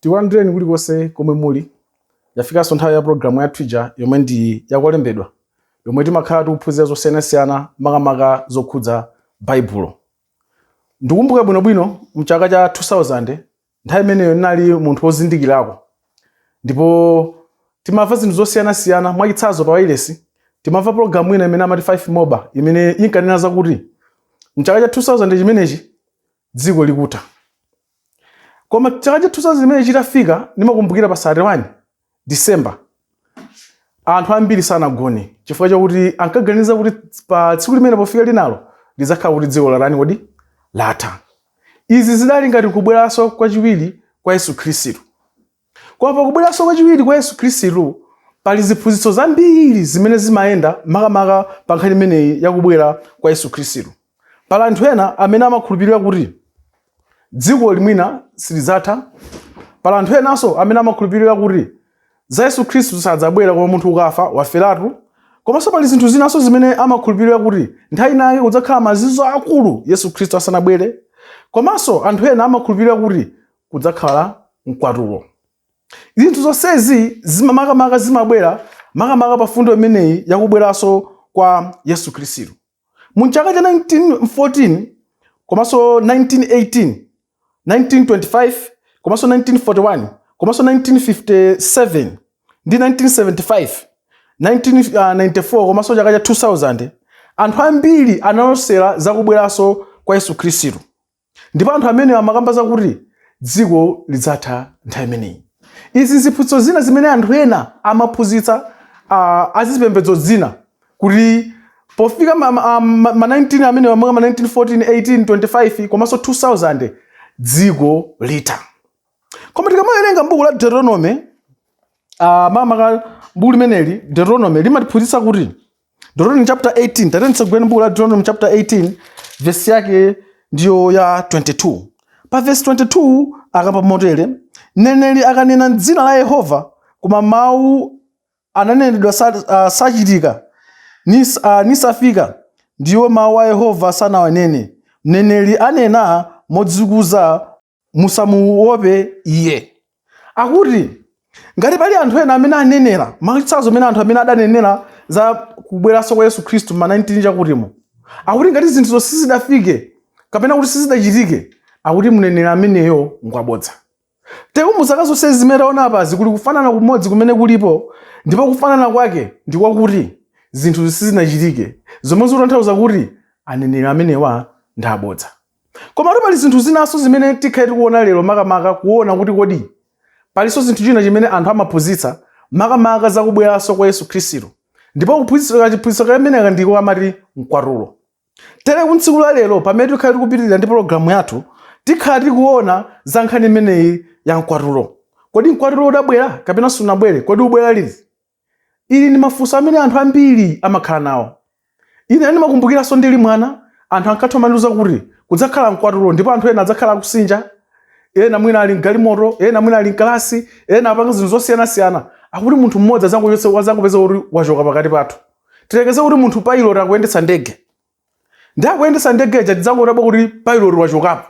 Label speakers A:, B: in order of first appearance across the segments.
A: Tikulandireni kulikonse komwe muli. Yafikanso nthawi ya programu yathu ija yomwe ndi yakolembedwa, yomwe timakhala tikuphunzira zosiyanasiyana, makamaka zokhudza Baibulo. Ndikumbuka bwinobwino mchaka cha 2000, nthawi imeneyo ndinali munthu wozindikirako ndipo timamva zinthu zosiyanasiyana. Mwachitsanzo, pa wailesi timamva pologalamu ina imene amati 5 Moba, imene inkanena zakuti mchaka cha 2000 chimenechi dziko likutha. Koma chaka cha 2000 chimene chitafika, ndimakumbukira pa 31 December anthu ambiri sanagone chifukwa chakuti ankaganiza kuti pa tsiku limene pofika linalo lidzakhala kuti dziko latani kodi? Latha. Izi zidali ngati kubweranso kwachiwiri kwa Yesu Khristu. Koma pakubweranso kwachiwiri kwa Yesu Khristu pali ziphunzitso zambiri zimene zimayenda, makamaka pa nkhani imeneyi yakubwera kwa Yesu Khristu. Pali anthu ena amene amakhulupirira kuti dziko limwina silidzatha. Pali anthu enanso amene amakhulupirira kuti za Yesu Khristu sadzabwera, koma munthu ukafa waferatu. Komanso pali zinthu zinanso zimene amakhulupirira kuti nthawi inake kudzakhala mazunzo akulu Yesu Khristu asanabwere. Komanso anthu ena amakhulupirira kuti kudzakhala mkwatulo. Zinthu zonsezi makamaka zimabwera makamaka pa fundo imeneyi yakubweranso kwa Yesu Khristu. Mu chaka cha 1914 komanso 1918, 1925 komanso 1941 komanso 1957 ndi 1975, 1994 komanso chaka cha 2000, anthu ambiri analosera zakubweranso kwa Yesu Khristu, ndipo anthu amene amakamba zakuti dziko lidzatha nthawi imeneyi. Izi ziphunzitso zina zimene anthu ena amaphunzitsa azipembedzo zina kuti pofika ma 19 amene ma 1914, 18, 25 komanso 2000 dziko litha. Koma tikamawerenga m'buku la Deuteronomy, makamaka buku limeneli Deuteronomy limatiphunzitsa kuti, Deuteronomy chapter 18, tatiyeni titseguleni buku la Deuteronomy chapter 18, vesi yake ndiyo ya 22. Pa vesi 22 akamba motere: "Mneneri akanena m'dzina la Yehova, koma mawu ananenedwa sachitika, nisafika, ndiwo mawu a Yehova sanawanene. Mneneri anena modzikuza, musamuope iye." Akuti ngati pali anthu ena amene anenera, mwachitsanzo amene anthu amene adanenera za kubweranso kwa Yesu Khristu ma 19 chakutimo, akuti ngati zinthuzo sizidafike kapena kuti sizidachitike, akuti mneneri ameneyo ngwabodza. Tero mu zaka zonse zimene taona apazi kuli kufanana kumodzi kumene kulipo, ndipo kufanana kwake ndi kwakuti zinthu sizinachitike, zomwe zikutanthauza kuti aneneri amenewa ndi abodza. Komatu pali zinthu zinanso zimene tikhale tikuona lero, makamaka kuona kuti kodi palinso zinthu china chimene anthu amaphunzitsa makamaka zakubweranso kwa Yesu Khristu, ndipo kuphunzitsa chiphunzitso kameneka ndiko amati mkwatulo. Tere ku tsiku la lero, pamene tikhale tikupitirira ndi pologalamu yathu, tikhala tikuona za nkhani imeneyi ya mkwatulo. Kodi mkwatulo udabwera kapena sunabwere? Kodi ubwera liti? Ili ndi mafunso amene anthu ambiri amakhala nawo. Ine ndimakumbukiranso ndili mwana, anthu ankatha kumandiuza kuti kudzakhala mkwatulo ndipo anthu ena adzakhala akusinja, ena mwina ali mgalimoto, ena mwina ali mkalasi, ena apanga zinthu zosiyanasiyana. Akuti munthu mmodzi adzangopeza kuti wachoka pakati pathu. Tilekeze kuti munthu pilot akuyendetsa ndege, ndi akuyendetsa ndege ija, tidzangodabwa kuti pilot wachokapo,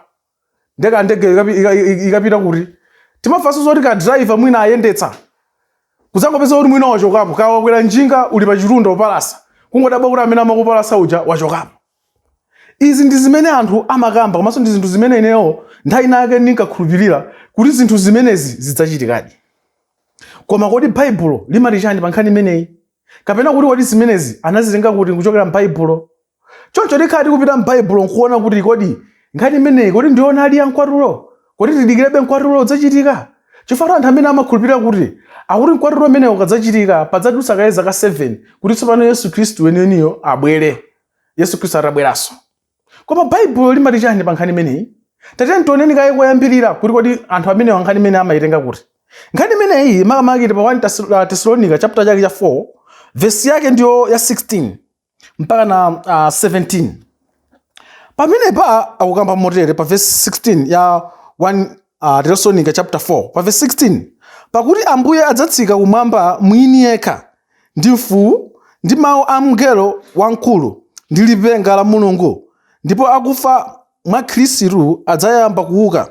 A: ndeka ndege ikapita kuti? Timamvanso zoti ka driver mwina ayendetsa, kudzangopeza kuti mwina wachokapo, kawakwera njinga uli pa chitunda upalasa, kungodabwa kuti amene amakupalasa uja wachokapo. Izi ndi zimene anthu amakamba, komanso ndi zinthu zimene ineyo nthawi inake ndinkakhulupirira kuti zinthu zimenezi zidzachitikadi. Koma kodi Baibulo limati chani pa nkhani imeneyi? Kapena kuti kodi zimenezi anazitenga kuti kuchokera m'Baibulo? Choncho tikhala tikupita m'Baibulo nkuona kuti kodi nkhani imeneyi kodi ndiyoonadi ya mkwatulo? Kodi tidikirebe mkwatulo udzachitika? Chifukwa anthu amene amakhulupirira kuti, akuti mkwatulo umenewo ukadzachitika padzadutsa kaye zaka 7 kuti tsopano Yesu Khristu weniweniyo abwere, Yesu Khristu atabweranso. Koma Baibulo limati chani pa nkhani imeneyi? Tatiyeni tioneni kaye koyambirira kuti kodi anthu amenewa nkhani imene amayitenga kuti. Nkhani imeneyi makamaka ili pa 1 Tesalonika chapter chake cha 4, vesi yake ndiyo ya 16 mpaka na 17. Pamenepa akukamba motere pa vesi 16 ya 1 Tesalonika chapter 4, pa vesi 16: "Pakuti Ambuye adzatsika kumwamba mwini yekha ndi mfuwu ndi mawu a mngelo wamkulu ndi lipenga la Mulungu, ndipo akufa mwa Khristu adzayamba kuuka.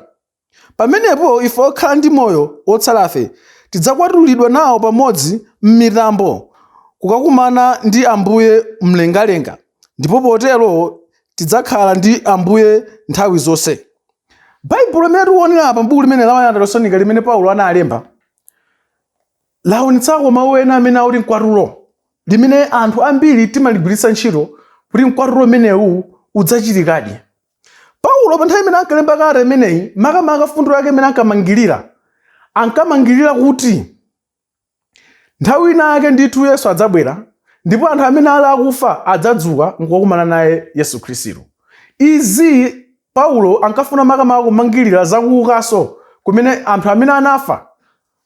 A: Pamenepo ife okhala ndi moyo otsalafe tidzakwatulidwa nawo pamodzi m'mitambo kukakumana ndi Ambuye mlengalenga, ndipo potero tidzakhala ndi Ambuye nthawi zonse. Baibulo limene tikuonera apa, m'buku limene la Atesalonika limene Paulo analemba, laonetsako mawu ena amene akuti mkwatulo, limene anthu ambiri timaligwiritsa ntchito kuti mkwatulo umenewu udzachitikadi. Paulo pa nthawi imene ankalemba kalata imeneyi, makamaka fundo yake imene ankamangirira, ankamangirira kuti nthawi ina yake ndithu Yesu adzabwera ndipo anthu amene ali akufa adzadzuka nkukakumana naye Yesu Khristu. Izi Paulo ankafuna makamaka kumangirira zakuukanso kumene anthu amene anafa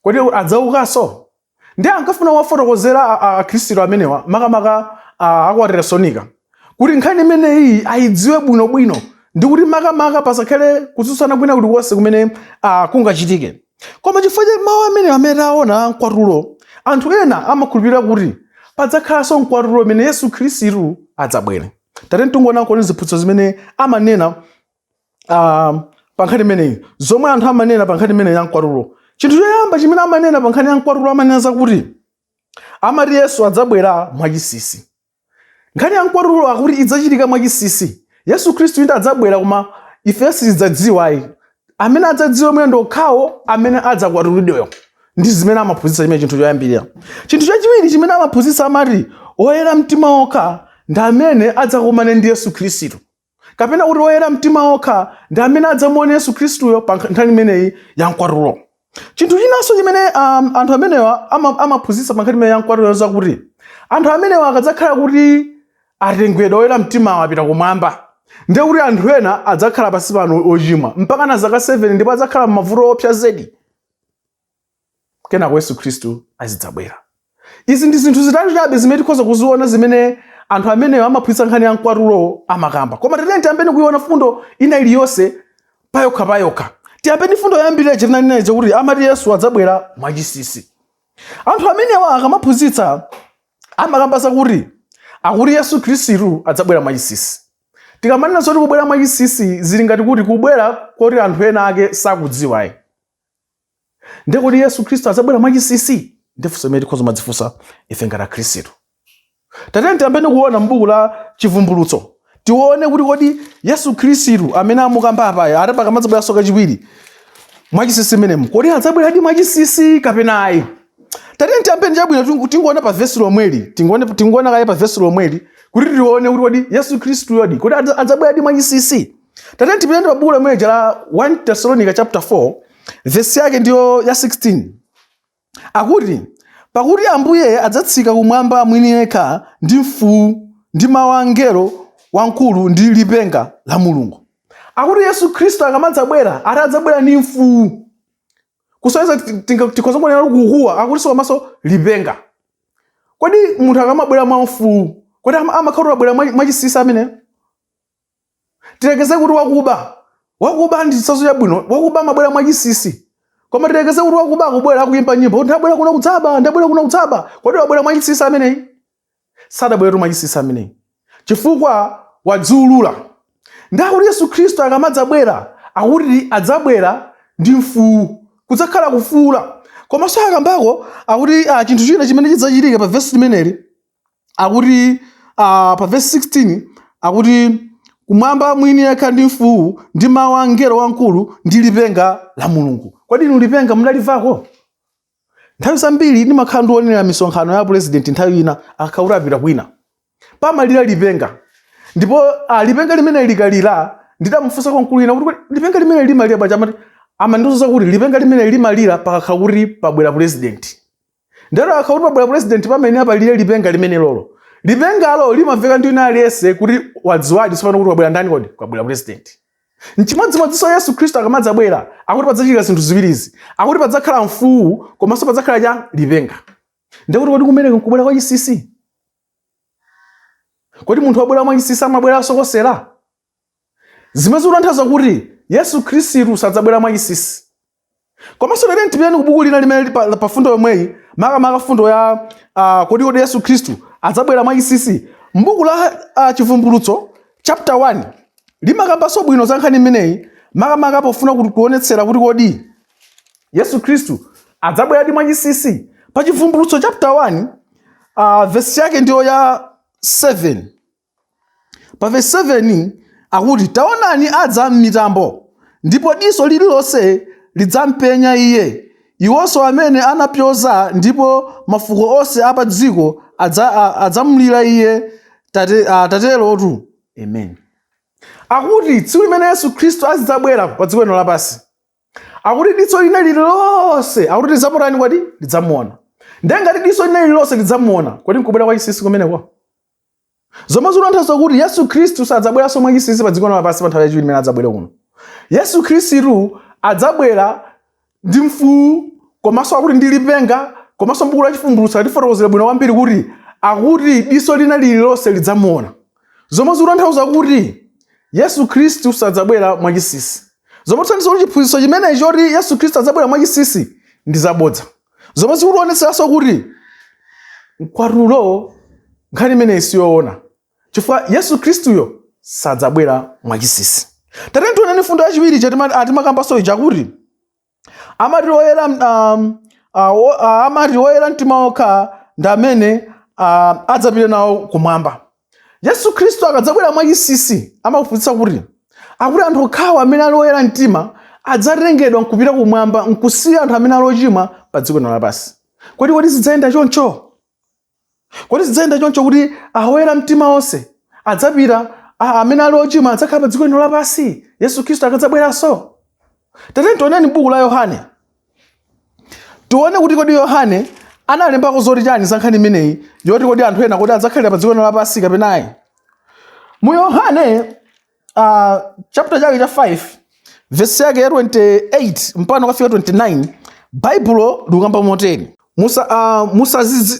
A: kodi adzaukanso. Ndi ankafuna kuwafotokozera Akhristu amenewa, makamaka aku Atesalonika, kuti nkhani imeneyi ayidziwe bwinobwino ndi kuti makamaka pasakhale kutsutsana kwina kulikonse kumene kungachitike. Koma chifukwa cha mawu amene amene taona mkwatulo, anthu ena amakhulupirira kuti padzakhalanso mkwatulo umene Yesu Khristu adzabwere. Tate tingoona kodi ziphunzitso zimene amanena pa nkhani imeneyi, zomwe anthu amanena pa nkhani imeneyi ya mkwatulo. Chinthu choyamba chimene amanena pa nkhani ya mkwatulo, amanena zakuti amati Yesu adzabwera mwachinsinsi. Nkhani ya mkwatulo akuti idzachitika mwachinsinsi. Yesu Khristu inde adzabwera, koma ife sitidzadziwa ayi. Amene adzadziwe mwina ndi okhawo amene adzakwatulidweyo. Ndi zimene amaphunzitsa, chimene chinthu choyambirira. Chinthu chachiwiri chimene amaphunzitsa, amati oyera mtima okha ndi amene adzakumane ndi Yesu Khristu, kapena kuti oyera mtima okha ndi amene adzamuone Yesu Khristuyo pa nkhani imeneyi ya mkwatulo. Chinthu chinanso chimene anthu amenewa amaphunzitsa pa nkhani imeneyi ya mkwatulo, zakuti anthu amenewa akadzakhala kuti atengedwa, oyera mtimawo apita kumwamba, ndiye kuti anthu ena adzakhala pansi pano ochimwa mpaka na zaka 7 ndipo adzakhala m'mavuto opsa zedi, kenako Yesu Khristu azidzabwera. Izi ndi zinthu zitatu chabe zimene tikhoza kuziona zimene anthu amenewa amaphunzitsa nkhani ya mkwatulo amakamba. Koma tatiyeni tiyambeni kuiona fundo ina iliyonse payokha payokha. Tiyambeni fundo yoyambirira tinanena kuti amati Yesu adzabwera mwachinsinsi. Anthu amenewa akamaphunzitsa amakamba zakuti akuti Yesu Khristu adzabwera mwachinsinsi. Tikamanena zoti kubwera mwachinsinsi, zili ngati kuti kubwera koti anthu ena ake sakudziwa ayi. Ndiye kuti Yesu Khristu adzabwera mwachinsinsi? Ndi funso limene tikhoza kumadzifunsa ife ngati Akhristu. Tatiyeni tiyambeni kuona m'buku la Chivumbulutso, tione kuti kodi Yesu Khristu amene amukamba apayo ati akamadzabweranso kachiwiri mwachinsinsi menemo, kodi adzabweradi mwachinsinsi kapena ayi? Tatiyeni tiyambeni chabwino, tingoona pa vesi lomweli, tingoona kaye pa vesi lomweli kuti tione kuti kodi Yesu Khristu yodi kodi adzabweradi mwachinsinsi. Tatiyeni tipiteni pa buku lomweli la 1 Thessalonica chapter 4, vesi yake ndiyo ya 16. Akuti, "Pakuti Ambuye adzatsika kumwamba mwini yekha ndi mfuwu ndi mawu a mngelo wamkulu ndi lipenga la Mulungu." Akuti Yesu Khristu akamadzabwera, ati adzabwera ndi mfuwu, kusonyeza tikhoza kuonera kukuwa, akutinso komanso lipenga. Kodi munthu akamabwera mwa mfuwu, kodi amakhala kuti wabwera mwachinsinsi amene? Tilekeze kuti wakuba ndi chitsanzo chabwino. Wakuba amabwera mwachinsinsi, koma tilekeze kuti wakuba akubwera akuyimba nyimbo kuti, "Ndabwera kuno kudzaba, ndabwera kuno kudzaba." Kodi wabwera mwachinsinsi ameneyi? Sadabweretu mwachinsinsi ameneyi, chifukwa wadziulula. Ndi akuti Yesu Khristu akamadzabwera, akuti adzabwera ndi mfuwu, kudzakhala kufuula. Komanso akambako akuti chinthu china chimene chidzachitika pa vesi limeneli, akuti pa vesi 16 akuti, "Kumwamba mwini yekha ndi mfuwu ndi mawu a mngelo wamkulu ndi lipenga la Mulungu." Kodi inu lipenga mudalimvako? Nthawi zambiri ndimakhala ndionera misonkhano ya president, nthawi ina akakhala kuti apita kwina pamalira lipenga, ndipo lipenga limene likalira, ndidamufunsako mkulu ina kuti, "Kodi lipenga limene limalira bwanji?" Amati, amandiuza kuti lipenga limene limalira pakakhala kuti pabwera president. Ndero akakhala kuti pabwera president, pamene apalire lipenga limene lolo, lipengalo limamveka ndi wina aliyense kuti wadziwadi tsopano kuti wabwera ndani? Kodi kwabwera president? Nchimodzimodzinso Yesu Khristu akamadzabwera, akuti padzachitika zinthu ziwirizi. Akuti padzakhala mfuwu komanso padzakhala cha lipenga. Ndekuti kodi kumeneko nkubwera kwa chinsinsi? Kodi munthu wabwera mwachinsinsi amabweranso kosera? Zimene zikutanthauza kuti Yesu Khristu sadzabwera mwachinsinsi. Komanso lero tipiteni ku buku lina limene pa fundo yomweyi, makamaka fundo ya kodi Yesu Khristu adzabwera mwachinsinsi. M'buku la Chivumbulutso chapter 1 limakambanso bwino za nkhani imeneyi. Makamaka pofuna kuti kuonetsera kuti kodi Yesu Khristu adzabweradi mwachinsinsi. Pa Chivumbulutso chapter 1, vesi yake ndiyo ya 7. Pa vesi 7 akuti, taonani adza m'mitambo, ndipo diso lililonse lidzampenya iye, iwonso amene anapyoza, ndipo mafuko onse a pa dziko adzamulira iye. Taterotu. Amen. Akuti tsiku limene Yesu Khristu azidzabwera pa dziko lino lapansi, akuti diso lina lililonse akuti lidzamutani kodi? Lidzamuona. Ndiye ngati diso lina lililonse lidzamuona, kodi nkubwera kwa chinsinsi kumeneko? Zomwe zikutanthauza kuti Yesu Khristu sadzabweranso mwachinsinsi pa dziko lapansi pa nthawi yachiwiri imene adzabwere kuno. Yesu Khristu adzabwera ndi mfuwu, komanso akuti ndi lipenga, komanso m'buku la Chivumbulutso latifotokozera bwino kwambiri kuti akuti diso lina lililonse lidzamuona. Zomwe zikutanthauza kuti Yesu Khristu sadzabwera mwachinsinsi. Zomwe zikutanthauza kuti chiphunzitso chimenechi choti Yesu Khristu adzabwera mwachinsinsi ndi zabodza. Zomwe zikutionetseranso kuti mkwatulo nkhani imeneyi siyoona, chifukwa Yesu Khristuyo sadzabwera mwachinsinsi. Tatiyeni tioneni mfundo yachiwiri ija timakambanso ija kuti amati oyera, amati oyera mtima okha ndi amene adzapite nawo kumwamba. Yesu Khristu akadzabwera mwachinsinsi amakuphunzitsa kuti akuti anthu okhawo amene ali oyera mtima adzatengedwa nkupita kumwamba, nkusiya anthu amene ali ochimwa pa dziko lino lapansi. Kodi zidzayenda choncho? Kodi zidzayenda choncho kuti oyera mtima onse adzapita, amene ali ochimwa adzakhala pa dziko lino lapansi Yesu Khristu akadzabweranso? Tatiyeni tioneni buku la Yohane, tione kuti kodi Yohane analembako zoti chani za nkhani imeneyi yoti kodi anthu ena kodi adzakhalira pa dziko lino lapansi kapena ayi. Mu Yohane chapter chake cha 5 verse yake ya 28 mpaka kukafika 29, Baibulo likukamba motere: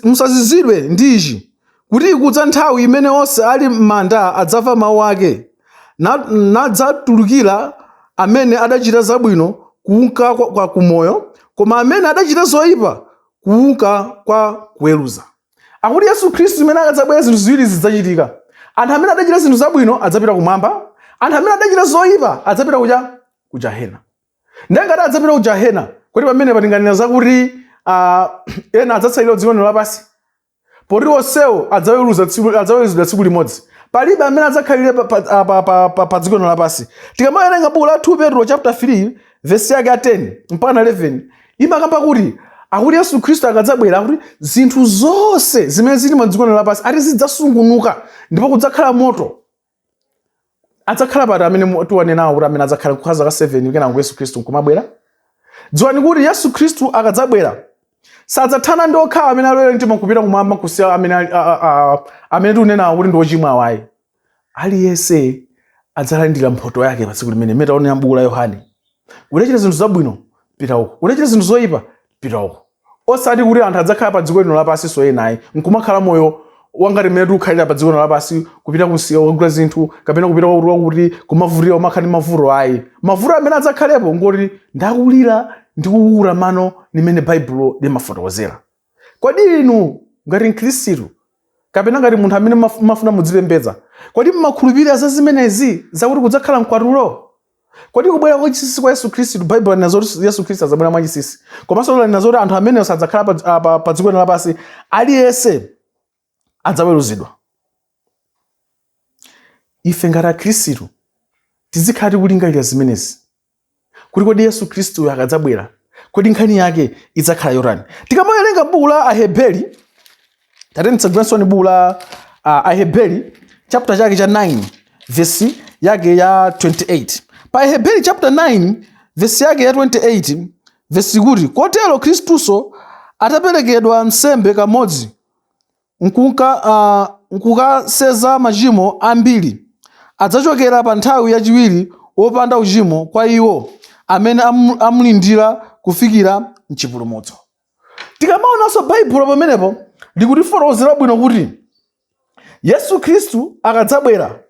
A: Musazizidwe ndi ichi, kuti ikudza nthawi imene onse ali m'manda adzamva mawu ake, nadzatulukira amene adachita zabwino kunka kwa kumoyo, koma amene adachita zoyipa kunka kwa kuweruza. Akuti Yesu Khristu imene akadzabwera zinthu ziwiri zidzachitika. Anthu amene adachita zinthu zabwino adzapita kumwamba, anthu amene adachita zoyipa adzapita ku jahena. Ndiye ngati adzapita ku jahena, kuti pamene patinganena zakuti ena adzatsalira dziko lino lapansi, poti onsewo adzaweruzidwa tsiku limodzi, palibe amene adzakhalire pa dziko lino lapansi. Tikamawerenga buku la 2 Petro chapter 3 verse yake ya 10 mpaka 11, imakamba kuti akuti Yesu Khristu akadzabwera akuti zinthu zonse zimene zili mu dziko lino lapansi ati zidzasungunuka, ndipo kudzakhala moto. Adzakhala pati amene tiwanenawo kuti amene adzakhala kukhala zaka 7 kenako Yesu Khristu nkumabwera? Dziwani kuti Yesu Khristu akadzabwera sadzathana ndi okhawo amene ali oyera mtima kupita kumwamba kusiya amene tikunenawo kuti ndi ochimwa awayi. Aliyense adzalandira mphoto yake pa tsiku limene taonera m'buku la Yohane. Udachita zinthu zabwino, pita uko. Udachita zinthu zoyipa, pita uko. Osati kuti anthu adzakhala pa dziko lino lapansi so ena ayi nkumakhala moyo wangati mmene tikukhalira pa dziko lino lapansi, kupita kumsika kukagula zinthu kapena kupita kwakuti kwakuti, kumavutira, kumakhala ndi mavuto ayi. Mavuto amene adzakhalepo ngoti ndakulira ndi kukukuta mano limene Baibulo limafotokozera. Kodi inu ngati Mkhristu kapena ngati munthu amene mumafuna mudzipembedza, kodi mumakhulupirira za zimenezi zakuti kudzakhala mkwatulo? Kodi kubwera kwa chinsinsi kwa Yesu Khristu, Baibulo lanena zoti Yesu Khristu adzabwera mwa chinsinsi, komanso lanena zoti anthu amenewo sadzakhala pa dziko lino lapansi, aliyense adzaweruzidwa. Ife ngati Akhristu tizikhala tikulingalira zimenezi, kuti kodi Yesu Khristu akadzabwera, kodi nkhani yake idzakhala yotani? Tikamawerenga buku la Aheberi, tatiyeni titsegulenso buku la Aheberi chapter chake cha 9 verse yake ya 28. Pa Aheberi chapter 9 verse yake ya 28, verse ikuti, kotero Khristuso ataperekedwa nsembe kamodzi nkukasenza machimo ambiri, adzachokera pa nthawi yachiwiri wopanda uchimo kwa iwo amene amulindira kufikira mchipulumutso. Tikamaonanso Baibulo pamenepo likutifotokozera bwino kuti Yesu Khristu akadzabwera,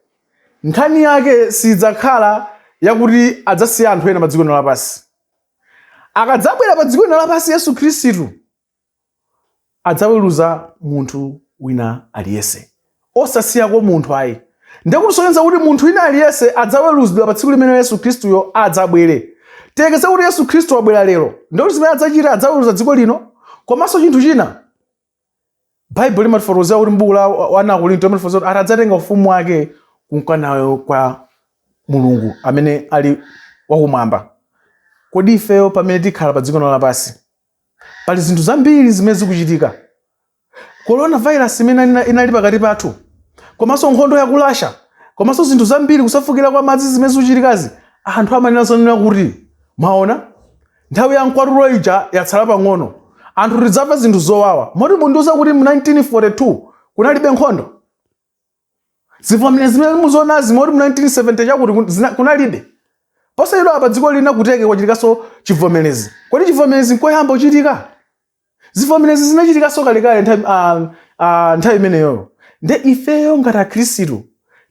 A: nkhani yake sidzakhala yakuti adzasiya anthu ena pa dziko lino lapansi. Akadzabwera pa dziko lino lapansi Yesu Khristu adzaweruza munthu wina aliyense, osasiyako munthu ayi. Ndiye kuti kusonyeza kuti munthu wina aliyense adzaweruzidwa pa tsiku limene Yesu Khristuyo adzabwere. Tiyerekeze kuti Yesu Khristu wabwera lero, ndiye kuti zimene adzachita, adzaweruza dziko lino. Komanso chinthu china, Baibulo limatifotokozera kuti m'buku la 1 Akorinto limatifotokozera kuti atadzatenga ufumu wake kunka nayo kwa Mulungu amene ali wakumwamba. Kodi ifeyo pamene tikhala pa dziko lino lapansi, pali zinthu zambiri zimene zikuchitika? Coronavirus imene inali pakati pathu, komanso nkhondo ya ku Russia, komanso zinthu zambiri, kusefukira kwa madzi, zimene zikuchitikazi, anthu amanena zonena kuti mwaona, nthawi ya mkwatulo ija yatsala pang'ono, anthu tidzamva zinthu zowawa. Moti mundiuza kuti mu 1942 kunalibe nkhondo? Zivomere zimene muzionazi, moti mu 1970 chakuti kunalibe? Posachedwa apa dziko lina ku Turkey kwachitikanso chivomerezi. Kodi chivomerezi nkoyamba kuchitika? Zivomerezi zinachitikanso kalekale nthawi imeneyoyo. Nde ifeyo ngati Akhristu,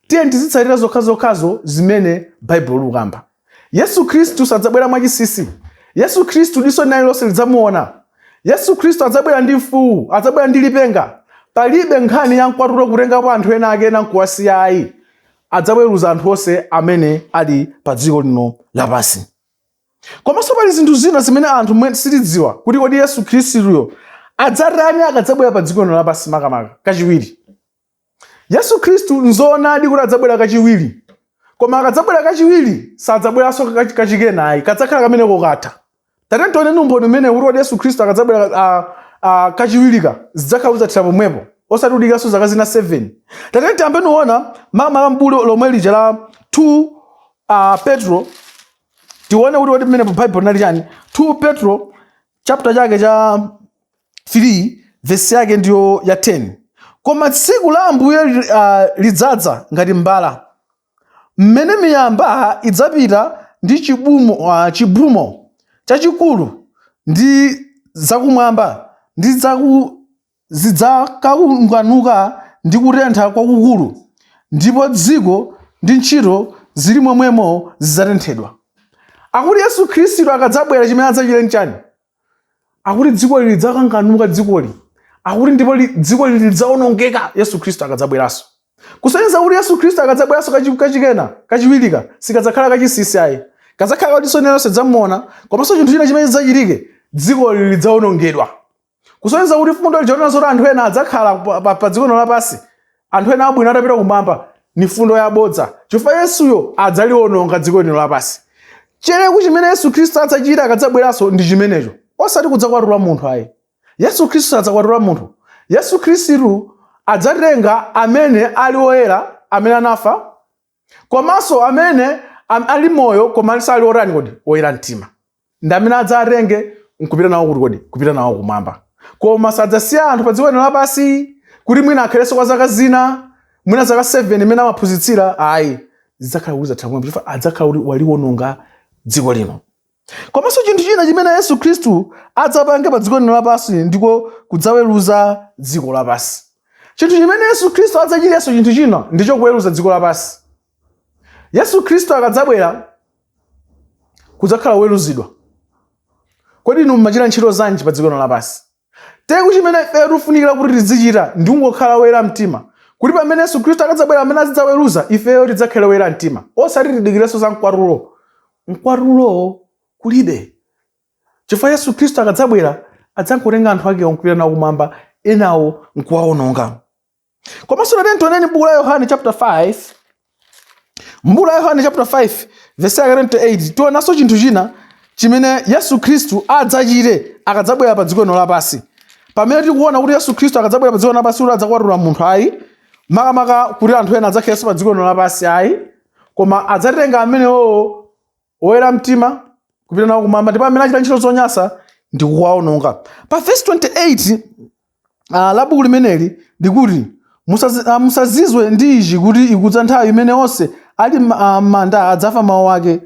A: tiye tizitsatira zokhazokhazo zimene Baibulo likukamba. Yesu Khristu sadzabwera mwachinsinsi. Yesu Khristu diso lina lililonse lidzamuona. Yesu Khristu adzabwera ndi mfuwu, adzabwera ndi lipenga. Palibe nkhani ya mkwatulo kutengapo anthu ena ake ena nkuwasiya ayi. Adzaweruza anthu onse amene ali pa dziko lino lapansi. Komanso pali zinthu zina zimene anthu sitidziwa kuti kodi Yesu Khristuyo adzatani akadzabwera pa dziko lino lapansi, makamaka kachiwiri. Yesu Khristu nzoonadi kuti adzabwera kachiwiri, koma akadzabwera kachiwiri sadzabweranso kachikena ayi, kadzakhala kameneko katha. Tatiyeni tioneni umboni umene kuti kodi Yesu Khristu akadzabwera kachiwirika zidzakhala kuti zathera pomwepo, osati kudikiranso zaka zina 7. Tatiyeni tiyambe tiona makamaka m'buku lomwe lija la 2 Petro, tione kuti kodi pamenepo Baibulo linali chani. 2 Petro chapter chake cha 3, vesi yake ndiyo ya 10: "Koma tsiku la Ambuye lidzadza ngati mbala, mmene miyamba idzapita ndi chibumo chachikulu, ndi zakumwamba ndi zidzakanganuka ndi kutentha kwakukulu, ndipo dziko ndi ntchito zili momwemo zidzatenthedwa." Akuti Yesu Khristu akadzabwera, chimene adzachite nchani? Akuti dzikoli lidzakanganuka, dzikoli akuti ndipo dzikoli lidzawonongeka Yesu Khristu akadzabweranso. Kusonyeza kuti Yesu Khristu akadzabweranso kachikena, kachiwirika, sikadzakhala kachinsinsi ayi, kadzakhala kuti diso lonse lidzamuona. Komanso chinthu china chimene chidzachitike, dzikoli lidzawonongedwa. Kusonyeza kuti fundo lija lonena zoti anthu ena adzakhala pa dziko lino lapansi, anthu ena abwino atapita kumwamba, ni fundo yabodza, chifukwa Yesuyo adzaliwononga dziko lino lapansi. Chereku chimene Yesu Khristu adzachita akadzabweranso ndi chimenecho, osati kudzakwatula munthu ayi. Yesu Khristu sadzakwatula munthu. Yesu Khristu adzatenga amene ali oyera, amene anafa, komanso amene ali moyo koma sali otani kodi? Oyera mtima, ndi amene adzatenge nkupita nawo kuti kodi? Kupita nawo kumwamba. Koma sadzasiya anthu pa dziko lino lapansi kuti mwina akhalenso kwa zaka zina, mwina zaka 7 imene amaphunzitsira ayi. Zidzakhala kuti zatha kumwamba, chifukwa adzakhala kuti waliwononga dziko lino. Komanso chinthu china chimene Yesu Khristu adzapange pa dziko lino lapansi ndiko kudzaweruza dziko lapansi. Chinthu chimene Yesu Khristu adzachitenso, chinthu china, ndicho kuweruza dziko lapansi. Yesu Khristu akadzabwera, kudzakhala kuweruzidwa. Kodi inu mumachita ntchito zanji pa dziko lino lapansi? Teku chimene ife tikufunikira kuti tizichita ndi kungokhala woyera mtima, kuti pamene Yesu Khristu akadzabwera, amene azidzaweruza, ifeyo tidzakhale woyera mtima, osati tidikirenso za mkwatulo. Mkwatulo kulibe, chifukwa Yesu Khristu akadzabwera adzangotenga anthu akewo nkupita nawo kumwamba, enawo nkuwawononga. Komanso tatiyeni tioneni buku la Yohane chapter 5. M'buku la Yohane chapter 5 verse yake 28, tionanso chinthu china chimene Yesu Khristu adzachite akadzabwera pa dziko lino lapansi. Pamene tikuona kuti Yesu Khristu akadzabwera pa dziko lino lapansi kuti adzakwatula munthu ayi, makamaka kuti anthu ena adzakhalenso pa dziko lino lapansi ayi, koma adzatenga amenewowo oyera mtima kupita nawo kumwamba, ndipo amene achita ntchito zonyansa ndi kuwaononga. Pa verse 28 la buku limeneli ndikuti, "Musazizwe ndi ichi, kuti ikudza nthawi imene onse ali m'manda adzamva mawu ake,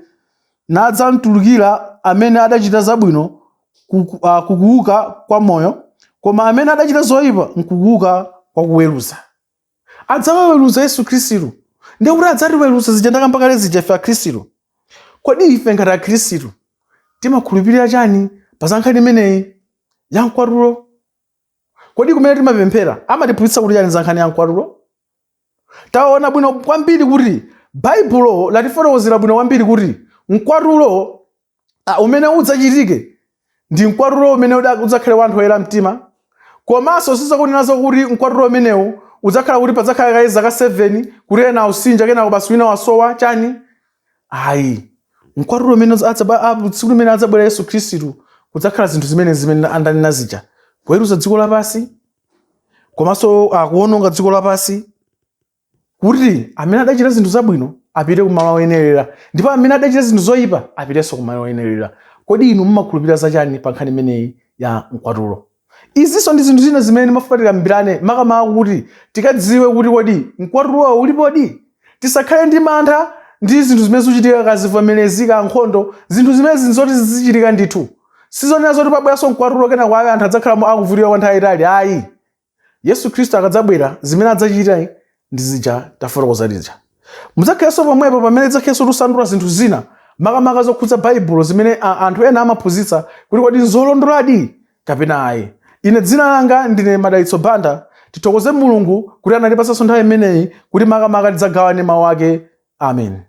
A: nadzamtulukira, amene adachita zabwino kukuuka kwa moyo, koma amene adachita zoyipa nkukuuka kwa kuweruza." Adzawaweruza Yesu Khristu, ndiye kuti adzatiweruza zija ndakamba kale zija ife Akhristu. Kodi ife ngati Akhristu timakhulupirira chani pa za nkhani imeneyi ya mkwatulo? Kodi kumene timapemphera amatiphunzitsa kuti chani za nkhani ya mkwatulo? Taona bwino kwambiri kuti Baibulo latifotokozera bwino kwambiri kuti mkwatulo umene udzachitike ndi mkwatulo umene udzakhale wa anthu oyera mtima. Komanso sizakunenazo kuti mkwatulo umenewu udzakhala kuti padzakhala kaye zaka 7 kuti ena ausinja, kenako basi wina wasowa chani. Ayi, mkwatulo umene tsiku limene adzabwera Yesu Khristu, kudzakhala zinthu zimene andanena zija: kuweruza dziko lapansi komanso kuwononga dziko lapansi, kuti amene adachita zinthu zabwino apite kumalo oyenerera ndipo amene adachita zinthu zoyipa apitenso kumalo oyenerera. Kodi inu mumakhulupirira zachani pa nkhani imeneyi ya mkwatulo? Izinso ndi zinthu zina zimene timafuna tikambirane, makamaka kuti tikadziwe kuti kodi mkwatulowo ulipodi. Tisakhale ndi mantha ndi zinthu zimene zikuchitika, kazivomerezi ka nkhondo. Zinthu zimene zoti zizichitika ndithu, sizonena zoti pabweranso mkwatulo kenako ayi, anthu adzakhala akuvutika kwa nthawi yayitali. Ayi, Yesu Khristu akadzabwera, zimene adzachita ndi zija tafotokoza zija. Mudzakhalenso pomwepo pamene tidzakhalenso tusandula zinthu zina, makamaka zokhudza Baibulo, zimene anthu ena amaphunzitsa, kuti kodi nzolondoladi kapena ayi. Ine dzina langa ndine Madalitso Banda. Tithokoze Mulungu kuti anatipatsanso nthawi imeneyi kuti makamaka tidzagawane mawu ake. Amen.